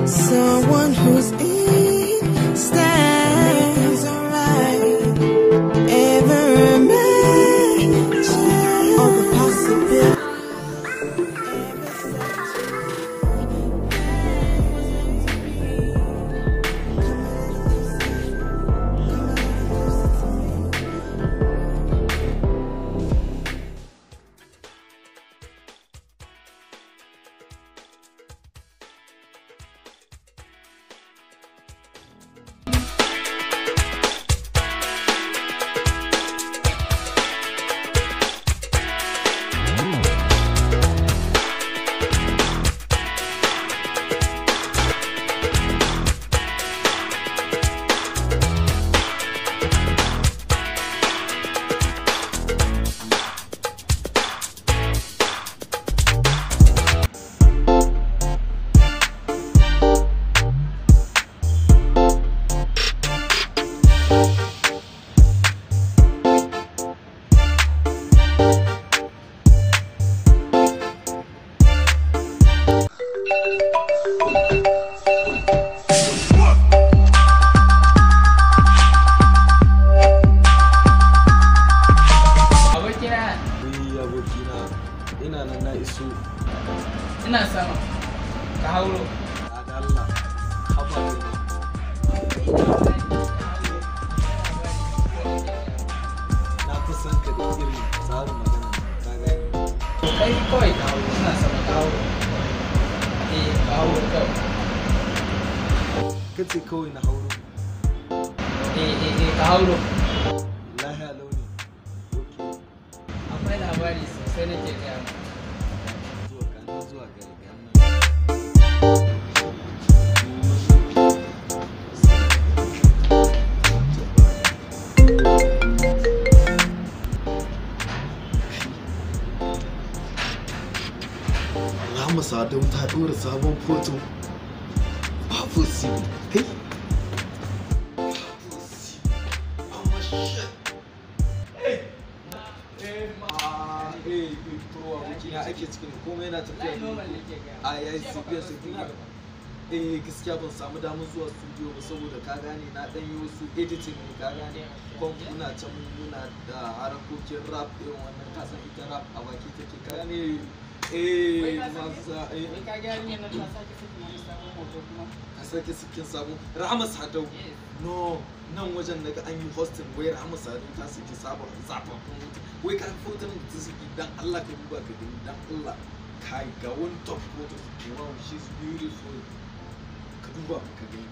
Someone who's in stands right. Ever imagine all the possibilities. Ina nan na iso. Ina sama. Ka hauro. Allah. Haba ne. Na fi son ka da irin tsarin magana ka gane. Kai kawai ka hauro, ina sama ka hauro. Eh, ka hauro kawai. Kace kawai na hauro. Eh eh eh ka hauro. Lahiya launi. Okay. Akwai labari sosai nake gaya ma. Zuwa gani zuwa gari gani. Rahama Sadau ta ɗora sabon foto. Ba possible. Kai. Ba possible. Oh shit. Hey. Ake cikin komai yana tafiya. A yayi CPS eh gaskiya ban samu damar zuwa studio ba saboda ka gane na dan yi wasu editing ne ka gane kuma muna can muna da harkokin rap irin wannan ka san ita rap a baki take ka gane eh masa eh ka ga yarinyar nan ta sake sakin wani sabon hoto kuma ta sake sakin sabon Rahama Sadau. No, nan wajen naga an yi hosting wai Rahama Sadau ta saki sabon zafafin hoto. Wai ka hoton da ta saki dan Allah ka duba ka gani dan Allah. Kai ga wani top photo. Wow, she's beautiful. Ka duba ka gani.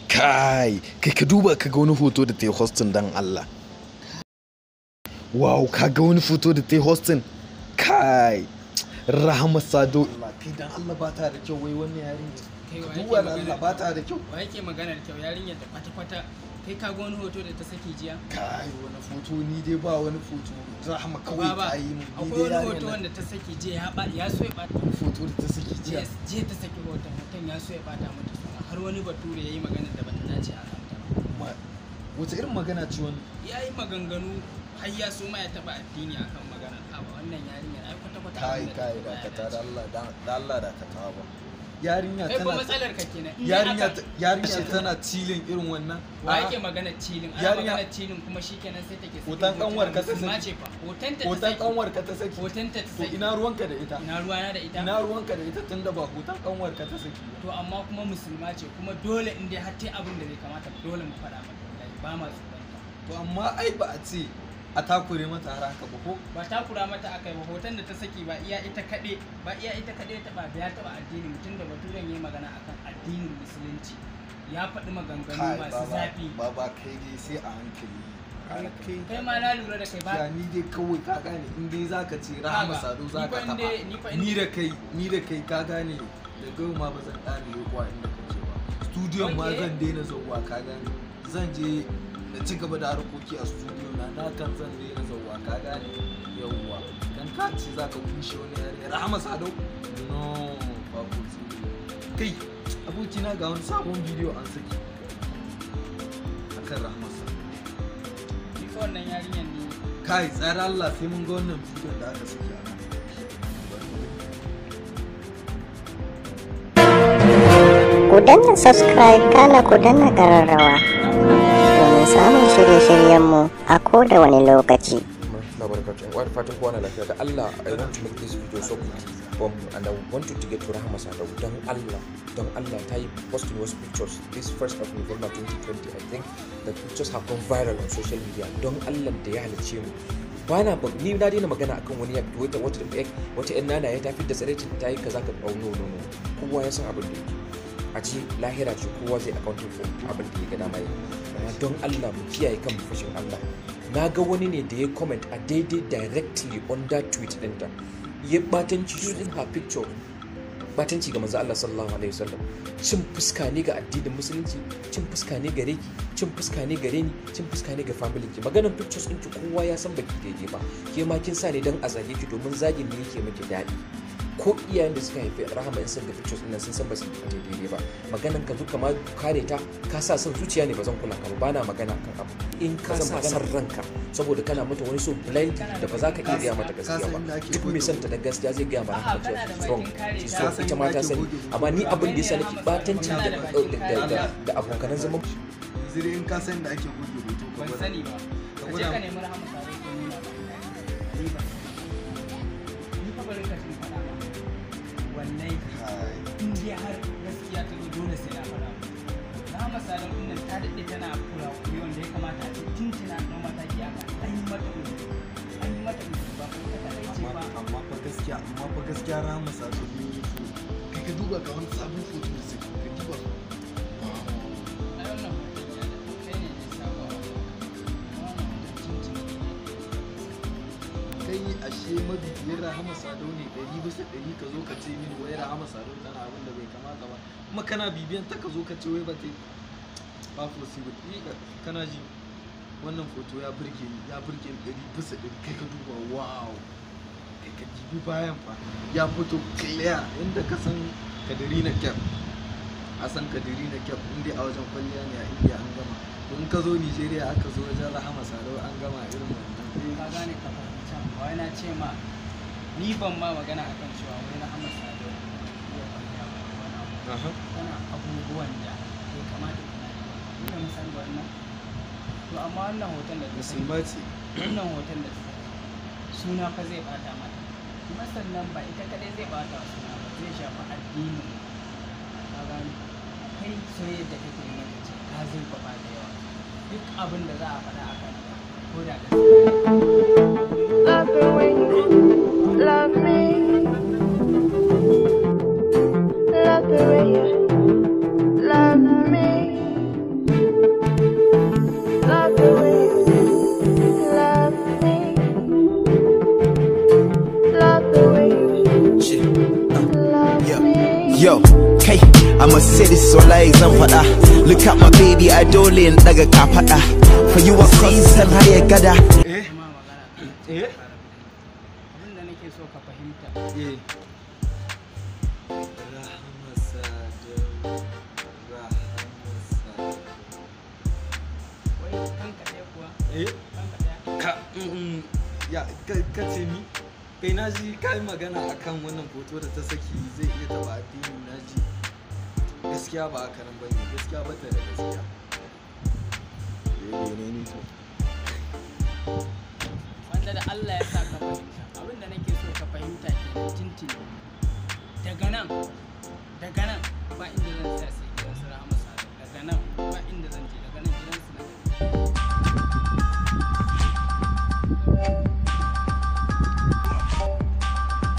Kai, kai ka duba ka ga wani hoto da ta yi hosting dan Allah. Wow, ka ga wani hoto da ta yi hosting. Kai, Rahama Sadau. Kai dan Allah ba ta da kyau wai wannan yarinya. Duba Allah ba ta da kyau. Wa yake maganar kyau yarinyar da kwata-kwata kai ka ga wani hoto da ta saki jiya? Kai wani hoto ni dai ba wani hoto Rahama kawai ta yi mun. Akwai wani hoto wanda ta saki jiya ya so ya bata. Hoto da ta saki jiya? Yes, jiya ta saki hoton, hoton ya so ya bata mata suna har wani bature ya yi magana da bata dace a kanta ba. Wace irin magana ce wannan? Ya yi maganganu har ya so ma ya taba addini akan magana. Haba wannan yarinyar ai kwata-kwata. Kai kai dakata da Allah da Allah dakata ba. Yarinya tana kai matsalar ka kenan. Yarinya tana cilin irin wannan. Wa yake magana cilin? Ana magana cilin kuma shikenan sai take saki. Hoton kanwar ka ta saki. Hoton ta Hoton kanwar ka ta saki. Hoton ta saki. To ina ruwanka da ita? Ina ruwana da ita? Ina ruwanka da ita tunda ba hoton kanwar ka ta saki. To amma kuma musulma ce kuma dole in dai har tai abin da bai kamata dole mu faɗa mata wallahi ba ma tsoron ta. To amma ai ba a ce a takure mata har haka ba ko? Ba takura mata akai ba, hoton da ta saki ba iya ita kaɗai ba iya ita kaɗai ta ba ya taɓa addini mutum da baturen yayi magana akan addinin musulunci ya faɗi maganganu masu zafi. Baba kai dai sai a hankali. Kai ma na lura da kai ba. Ya ni dai kawai ka gane in dai zaka ce Rahama Sadau zaka taɓa. Ni da kai ni da kai ka gane da gau ma ba zan ƙara leƙuwa inda kake ba. Studio ma zan daina zauwa ka gane. Zan je na ci gaba da harkoki a studio na na kan zan daina zauwa ka gane yawwa dan ka ce za ka kushe wani yare Rahama Sadau no ba ku kai abokina ga wani sabon bidiyo an saki akan Rahama Sadau. Ni fa wannan yarinyar ne kai tsara Allah sai mun ga wannan bidiyon da aka saki a nan. Ku danna subscribe, kana ku danna ƙararrawa domin samun shirye-shiryenmu a koda wani lokaci. Barakatuh. Wa fatan kowa na lafiya. Da Allah, I want to make this video so quickly, and I want to get to Rahama Sadau. Don Allah, don Allah, ta yi posting wasu pictures this 1st of November 2020. I think the pictures have gone viral on social media. Don Allah da ya halicce mu, bana ba ni na daina magana akan wani ya fito wata yan nana ya tafi da tsiraicin ta yi kaza ka. Oh, no, no, no, kowa ya san abin da yake a ce lahira ce, kowa zai accounting for abin da ya ga dama yi. Amma don Allah mu kiyaye kan fushin Allah. Na ga wani ne da ya comment a daidai directly on that tweet ɗinta, ya batanci using her picture, batanci ga manzo Allah sallallahu alaihi wasallam, cin fuska ne ga addinin musulunci, cin fuska ne gare ki, cin fuska ne gare ni, cin fuska ne ga family ki. Maganar pictures ɗinki, kowa ya san baki daidai ba. Ke ma kin sa ne dan a zage ki, domin zagin ne yake miki daɗi. Ko iyayen da suka haifi Rahama in sun ga pictures ɗin sun san ba su yi daidai ba. Maganan ka zo kama kare ta, ka sa son zuciya ne, ba zan kula ka ba. Bana magana kan abu in ka sa son ranka, saboda kana mata wani so blind da ba za ka iya gaya mata gaskiya ba. Duk mai son ta da gaskiya zai gaya ma Rahama cewa she's wrong, she's wrong. Ita ma ta sani. Amma ni abin da yasa nake batancin da abokanan zaman Yanzu dai in ka san da ake goge hoto, ka Ban gwada. sani ba. Ka Ka je gwada. ka nemi Rahama Sadau ko nuna ba ni ba. Ni fa bari ka cin faɗa ba. Wallahi Kai. in dai har gaskiya ta zo, dole sai na faɗa. Rahama Sadau ɗin nan ta daɗe tana kurakurai wanda ya kamata a ce tuntuna an ɗau mataki a kan an yi mata uzuri. An yi mata uzuri, ba kuma ta kaɗai ce ba. Amma fa gaskiya Rahama Sadau beautiful. Kai, ka duba ga wani sabon hoto da suke, ka duba. Wow. Ai wannan hoton ya da kai ne dai sabo a wajen ka. Amma wannan hoton tuntuni ina da Kai ashe mabiyin Rahama Sadau ne 100%. Ka zo ka ce mini wai Rahama Sadau tana abin da bai kamata ba, kuma kana bibiyan ta, ka zo ka ce wai ba ta yi ba. Possible. Ni kana ji, wannan foto ya burge ni, ya burge ni 100%. Kai, ka duba, wow. Kai, ka dibi bayan fa, ya fito clear inda ka san Katrina Kaif. A san Katrina Kaif inda a wajen kwalliya ne a India an gama, to in ka zo Nigeria aka zo wajen Rahama Sadau an gama irin wannan. Ka gane, ka fahimta, ba wai na ce ma ni ban ma magana akan cewa wai Rahama Sadau iya kwalliya ba ko wani abu. Tana abubuwan da bai kamata tana yi ba, ni da misali wannan. To amma wannan hoton da ta saki, Musulma ce. wannan hoton da ta saki, suna fa zai bata mata. Kuma sannan ba ita kadai zai bata wa suna ba, zai shafi addinin mu. Ka gane, kai soyayyar da kake yi mata ce ka zurfafa da yawa. Duk abin da za a faɗa a kanta, ko da gaskiya ne. Love the way you love me. Love the way you love me. Love the way you love me. Love the way you love me. Yo, kai, I'm a city so like zan faɗa. Look at my baby, I dole in daga kafaɗa. For you a season higher gada. Eh. Ma magana kan Eh. abin da nake so ka fahimta. Eh. Rahama Sadau. Rahama Sadau. Wai kanka ɗaya kuwa? Eh? Kanka ɗaya? Ka, ya, ka ce mi? Kai, na ji ka yi magana akan wannan hoto da ta saki zai iya taɓa addini, na ji. Gaskiya ba haka nan bane, gaskiya ba ta da gaskiya. Eh, ne ni to. Wanda da Allah ya sa ka fahimta abin da nake so ka fahimta kenan tintini. Daga nan ba inda zan tsaya sai gidan su Rahama Sadau. Daga nan ba inda zan je, daga nan gidan su na tafi.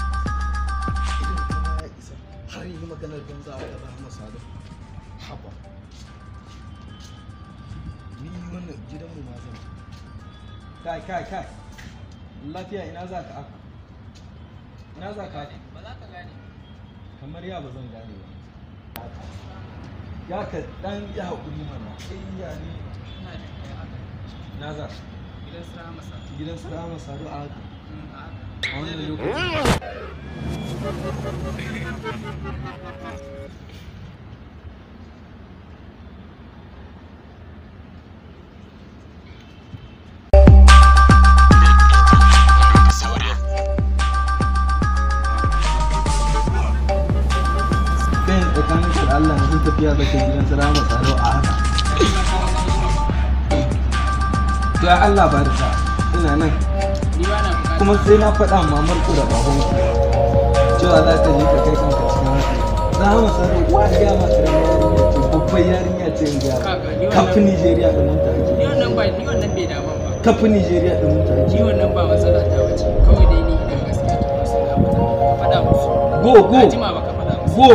Idan kuma ya isa har yi maganar banza a kan Rahama Sadau. Haba. Ni wannan gidanmu ma zan. Kai, kai, kai. Lafiya, ina za ka aka? Ina za ka aka? Ba za ka gane. Kamar ya ba zan gane ba. Ya ka dan ya haƙuri mana. Kai, ya ne? Ina da kai haka. Na za. Gidan su Rahama Sadau. Gidan su Rahama Sadau a haka? A haka. A wannan lokacin. Kai, tsakanin Allah yanzu tafiya zaka gidan su Rahama Sadau a haka. To ya Allah barka, ina nan. Ni ba na bukatar. Kuma sai na faɗa mamar ku da baban ku cewa za ka je ka kai kanka cikin hatsari. Rahama Sadau uwa gaya ma karamar yarinya ce, babbar yarinya ce in gaya ma. Kaga, ni wannan- Kafin Nigeria da mun ta ake. Ni wannan ba ni wannan bai damu ba. Kafin Nigeria da mun ta ake. Ni wannan ba matsala ta bace. Kawai dai ni idan gaskiya ta zo sai na faɗa. Ka faɗa musu. Go go Ka jima baka faɗa musu. go.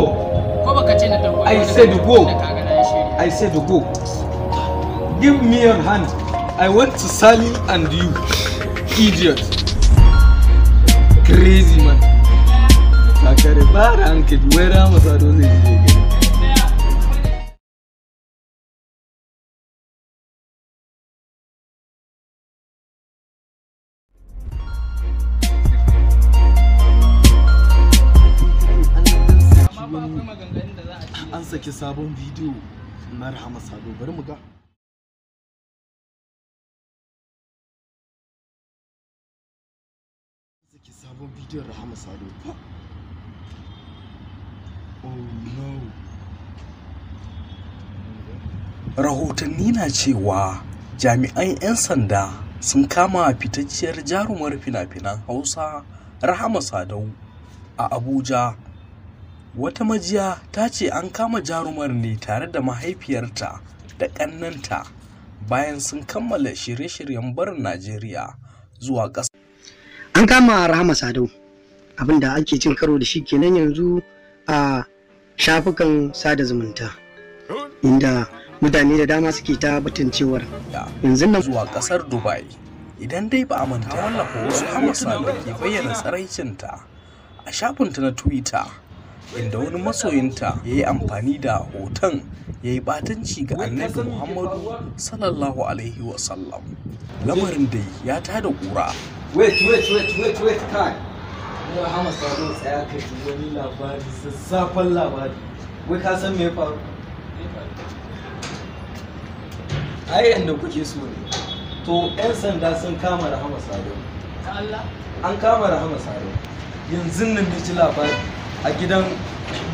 Ko baka ce na tafi I said go. Da kaga na yi shiri. I said go. Give me your hand. I want to Sally and you. Idiot. Crazy man. Sakare ba da hankali wai Rahama Sadau zai je gani. Amma ba akwai maganganun da za a ce. An saki sabon bidiyo na Rahama Sadau, bari mu ga. Saki sabon bidiyon Rahama Sadau. Oh no. Rahotanni na cewa jami'an 'yan sanda sun kama fitacciyar jarumar fina-finan Hausa Rahama Sadau a Abuja. Wata majiya ta ce an kama jarumar ne tare da mahaifiyarta da ƙannenta bayan sun kammala shirye-shiryen barin Najeriya zuwa ƙasar. An kama Rahama Sadau. Abinda ake cin karo da shi kenan yanzu a shafukan sada zumunta, inda mutane da dama suke ta batun cewar yanzu nan zuwa kasar Dubai. Idan dai ba a manta wallafa wasu hotuna da ke bayyana tsaraicinta a shafinta na Twitter, inda wani masoyinta ya yi amfani da hoton ya yi batanci ga Annabi Muhammadu sallallahu alaihi wasallam. Lamarin dai ya tada ƙura. Wait, wait, wait, wait, wait, kai. Rahama Sadau, tsaya ka ji wani labari, zazzafan labari. Wai ka san me ya faru? Ai yanda kuke so ne. To 'yan sanda sun kama Rahama Sadau. Ta Allah. An kama Rahama Sadau. Yanzu nan na ji labari a gidan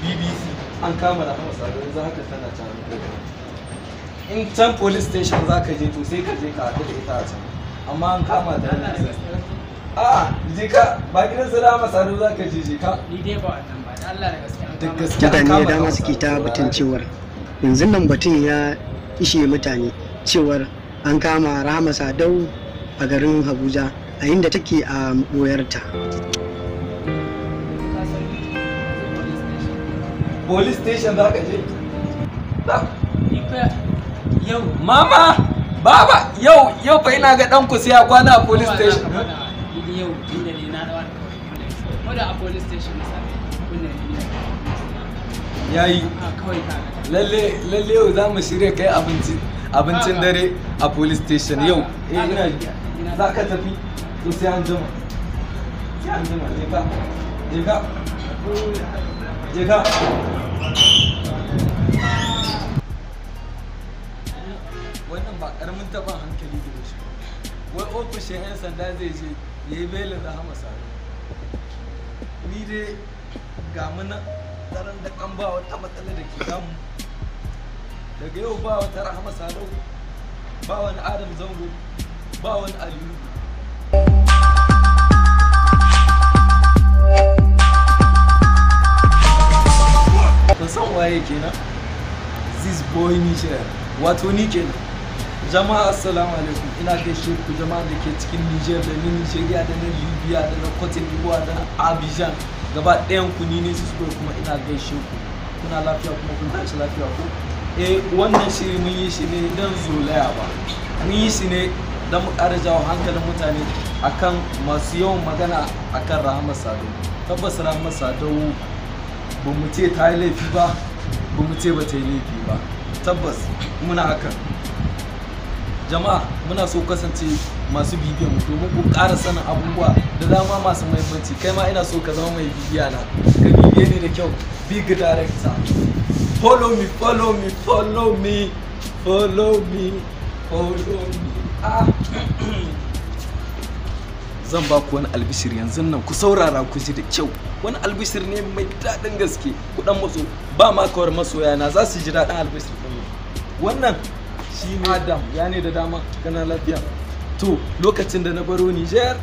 BBC an kama Rahama Sadau, yanzu haka tana can. In can police station za ka je, to sai ka je ka haɗu da ita a can. Amma an kama ta Allah da yanzu. gaskiya kake. A'a, je ka, ba gidan su Rahama Sadau za ka je, je ka. Ni dai ba wannan ba. Da Allah da gaskiya an Da kama. gaskiya an mutane da kama dama Rahama suke ta Sadau. batun cewar yanzu nan batun ya ishe mutane cewar an kama Rahama Sadau a garin Abuja a inda take a boyarta. Ka san yanzu police station. Police station za ka je? Ni fa yau Mama, baba, yau yau fa ina ga ɗanku sai ya kwana a police kowa za ka station. faɗa. Ni dai yau tunda ne na dawo alƙawari dole. Ko da a police station na same ni, kunna ni ne. Yayi. A kawai ka ga. Lalle lalle yau za mu shirya kai abinci abincin dare a police station yau. Eh, ina Ina za ka tafi, to sai an jima. Sai an jima, je ka. Je ka. Je ka. Wannan ba karamin taɓin hankali da shi. Wai ofishin 'yan sanda zai je ya yi belin Rahama Sadau. Ni dai ga mu nan daren da kan ba wata matsala da ke damu. Daga yau ba wata Rahama Sadau, ba wani Adam Zango, ba wani Aliyu. Kun san waye kenan? This boy Niger, wato ni kenan. Jama'a, assalamu alaikum, ina gaishe ku jama'a da ke cikin Niger da ni Nigeria da na Libya da na Cote d'Ivoire da na Abidjan, gaba ɗayan ku, ni ne su kuma ina gaishe ku. Kuna lafiya kuma kun tashi lafiya ko? Eh, wannan shiri mun yi shi ne don zolaya ba, mun yi shi ne don mu ƙara jawo hankalin mutane akan masu yawan magana akan Rahama Sadau. Tabbas Rahama Sadau ba mu ce ta yi laifi ba, ba mu ce ba ta yi laifi ba. Tabbas muna hakan. Jama'a, muna so kasance masu bibiyan mu domin ku ƙara sanin abubuwa da dama masu muhimmanci. Kai ma ina so ka zama mai bibiya na, ka bibiye ni da kyau. Big director, follow me, follow me, follow me, follow me, follow me. Ah. Zan ba ku wani albishir yanzu nan, ku saurara ku ji da kyau. Wani albishir ne mai daɗin gaske. Ku dan matso ba ma kawar masoya na za su ji daɗin albishir ɗin. Wannan shi ne Adam ya ne da dama kana lafiya. To lokacin da na baro Niger,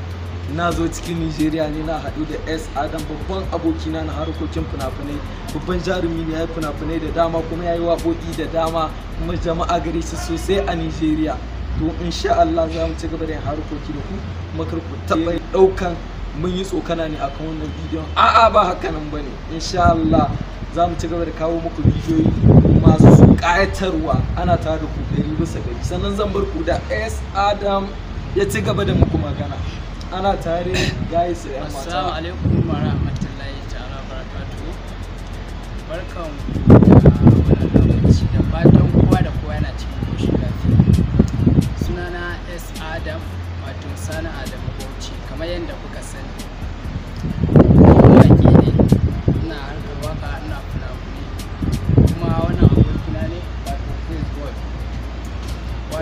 na zo cikin Nigeria ne, na haɗu da S Adam, babban abokina na harkokin fina-finai, babban jarumi ne, ya yi fina-finai da dama kuma ya yi waƙoƙi da dama, kuma jama'a gare shi sosai a Nigeria. To insha Allah za mu ci gaba da yin harkoki da ku, kuma kar ku taɓa ɗaukan mun yi tsokana ne akan wannan bidiyon. A'a, ba haka nan bane. Insha Allah za mu ci gaba da kawo muku bidiyoyi masu ƙayatarwa. Ana tare da ku 100%. Sannan zan bar ku da S Adam ya ci gaba da muku magana. Ana tare, guys, da yan Assalamu mata. alaikum wa rahmatullahi ta'ala barakatuhu. Barkan ku da wannan lokaci, da fatan kowa da kowa yana cikin koshin lafiya. Sunana S Adam, wato Sani Adamu Bauchi, kamar yadda kuka sani. Mawaƙi ne, ina harkar waka, ina fina-finai. Kuma wannan abokina ne, wato Chris Boy.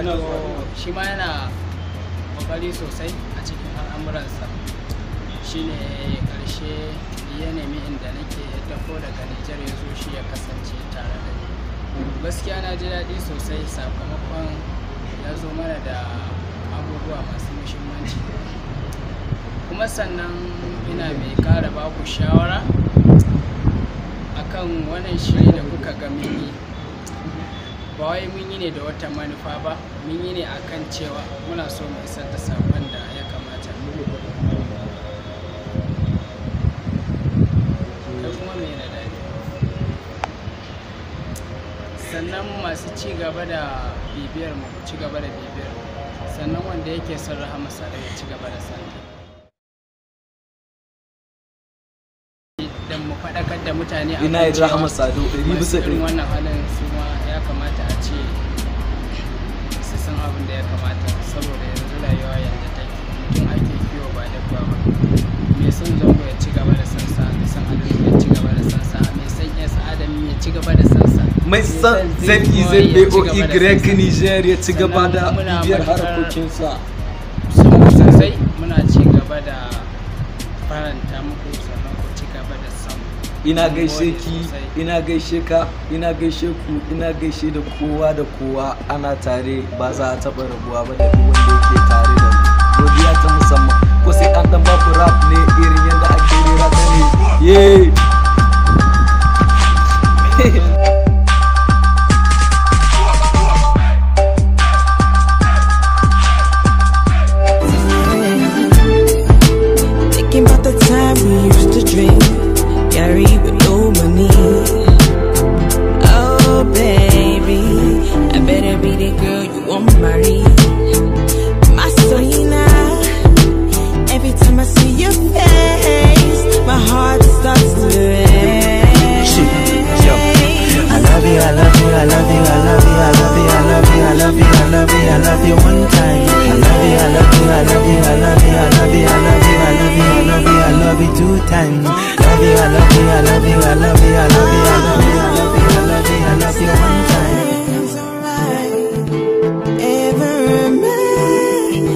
Ina Wato zuwa. shi ma yana kokari sosai a cikin al'amuransa. Shine karshe ya nemi inda nake, ya taho daga Nijar ya zo shi ya kasance tare da ni. Gaskiya na ji daɗi sosai sakamakon ya zo mana da abubuwa masu muhimmanci. Kuma sannan ina mai ƙara ba ku shawara akan wannan shiri da kuka ga mun yi. Ba wai mun yi ne da wata manufa ba, mun yi ne akan cewa muna so mu isar da saƙon da ya kamata. Kai kuma me na daɗi. Sannan masu ci gaba da bibiyar mu, ku ci gaba da bibiyar mu. Sannan wanda yake son Rahama Sadau ya ci gaba da santa. Dan mu faɗakar da mutane akan Ina yin cewa Rahama Sadau ɗari masu bisa irin ɗari. wannan halin su ma ya kamata a ce su san abin da ya kamata, saboda yanzu rayuwa yanda take, mutum ake kiwo ba dabba ba. Mai son zango ya ci gaba da sansa, mai son adamu ya ci gaba da sansa, mai son S Adam ya ci gaba da sansa, Mai san ZEZBOY Niger ya ci gaba da Sannan muna bibiyar matuƙar harkokinsa. son sosai, muna ci gaba da faranta muku, sannan ku ci gaba da son mu. Ina Mun gaishe gode ki, sosai. ina gaishe ka, ina gaishe ku, ina gaishe da kowa da kowa. Ana tare, ba za a taɓa rabuwa ba da duk wanda yake tare da mu. Godiya ta musamman. Ko sai an dan baku rap ne irin yadda ake rera ta ne? Yeah. Thinking about the time we used to drink, Gary with no money. Oh, baby, I better be the girl you won't marry. My Selena, every time I see your face, my heart starts to race. I love you, I love you, I love you, I love you, I love you, I love you, I love you, I love you, I love you one time. I love you, I love you, I love you, I love you, I love you, I love you, I love you, I love you, I love you two times. Love you, I love you, I love you, I love you, I love you, I love you, I love you, I love you, I love you one time. Ever imagine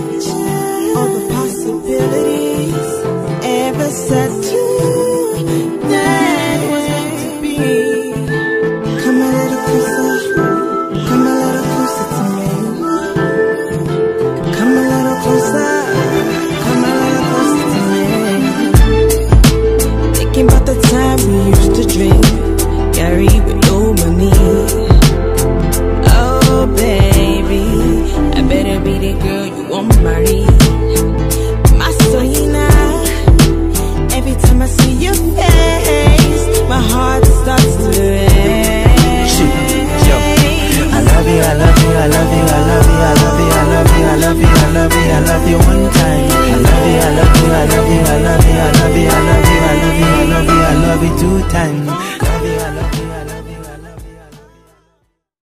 all the possibilities ever set to